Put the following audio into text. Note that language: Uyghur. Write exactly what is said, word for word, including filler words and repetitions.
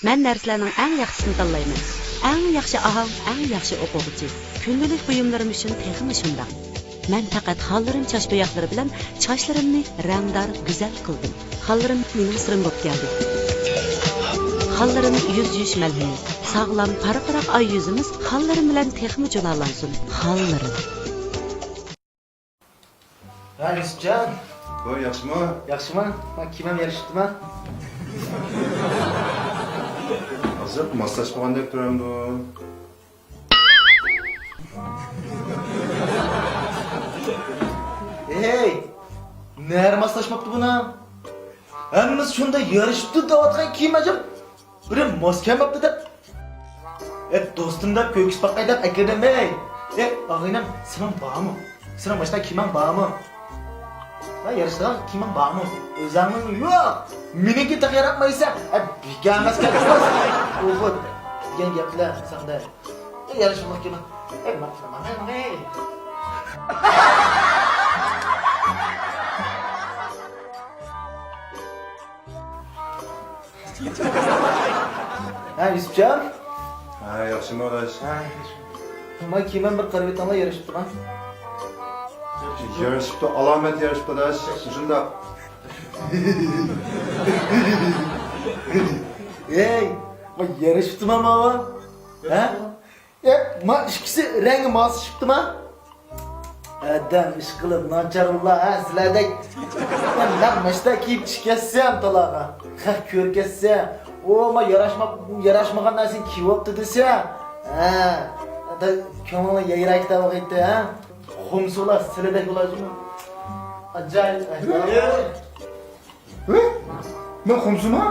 مەن نەرسىلەرنىڭ ئەڭ ياخشىسىنى تاللايمەن. ئەڭ ياخشى ئاھاڭ، ئەڭ ياخشى ئوقۇغۇچى. كۈندىلىك بۇيۇملىرىم ئۈچۈن تېخىمۇ شۇنداق. مەن پەقەت خاللىرىم چاچ بوياقلىرى بىلەن چاچلىرىمنى رەڭدار، گۈزەل قىلدىم. خاللىرىم مېنىڭ سىرىم بولۇپ كەلدى. خاللىرىم يۈز يۇيۇش مەلھىمى. ساغلام، پارقىراق ئاي يۈزىمىز خاللىرىم بىلەن تېخىمۇ جۇلالانسۇن. خاللىرىم. ھە، يۈسۈپجان. ۋاي، ياخشىمۇ؟ ياخشىمۇ؟ ھە، كىيىمىم يارىشىپتىما؟ ئازراق ماسلاشمىغاندەك تۇرامدۇ؟ ھەي! نەرە ماسلاشماپتۇ بۇنىڭ؟ ھەممىسى شۇنداق يارىشىپتۇ دەۋاتقان كىيىم ئەجەب. بىرى ماس كەلمەپتۇ دەپ. ئە، دوستۇم دەپ كۆرگۈزۈپ باقاي دەپ ئەكىردىم، ھەي. ئە، ئاغىنەم، سېنىڭ بارمۇ؟ سېنىڭ ماشۇنداق كىيىمىڭ بارمۇ؟ ھە، يارىشىدىغان كىيىمىڭ بارمۇ؟ ئۆزۈڭنىڭ يوق. مېنىڭكى تېخى ياراپمايسا، ئە، بىكار ئەمەس گەپ. ئوخۇت دېگەن گەپلەر سەندە. ئە، يارىشىملىق كىيىم. ئە، ماڭا، ماڭا، ماڭا. ھە، يۈسۈپجان. ھە، ياخشىمۇ ئاداش؟ ھە، ياخشى. مانا كىيىمىم بىر قارىۋېتىڭلار، يارىشىپتۇما؟ يارىشىپتۇ، ئالامەت يارىشىپتۇ ئاداش. شۇنداق. ھەي، ما يارىشىپتۇما ماۋۇ؟ ھە؟ ئە، ما ئىككىسى رەڭگى ماسلىشىپتىما؟ ئادەم ئىشقىلىپ ناچارلا، ھە، سىلەردەك. مەن نەق ماشتا كىيىپ چىقىپ كەتسەم تالاغا، خەق كۆرۈپ كەتسە، ئۇ ما ياراشما-، ياراشمىغان نەرسىنى كىيىۋاپتۇ دېسە، ھە، كۆڭلۈڭلار يايراپ كېتىۋاتىدۇ، ھە؟ خۇمسۇلار سىلەردەك بولار جۇمۇ. ئاجايىپ. ھە؟ مەن خۇمسۇما؟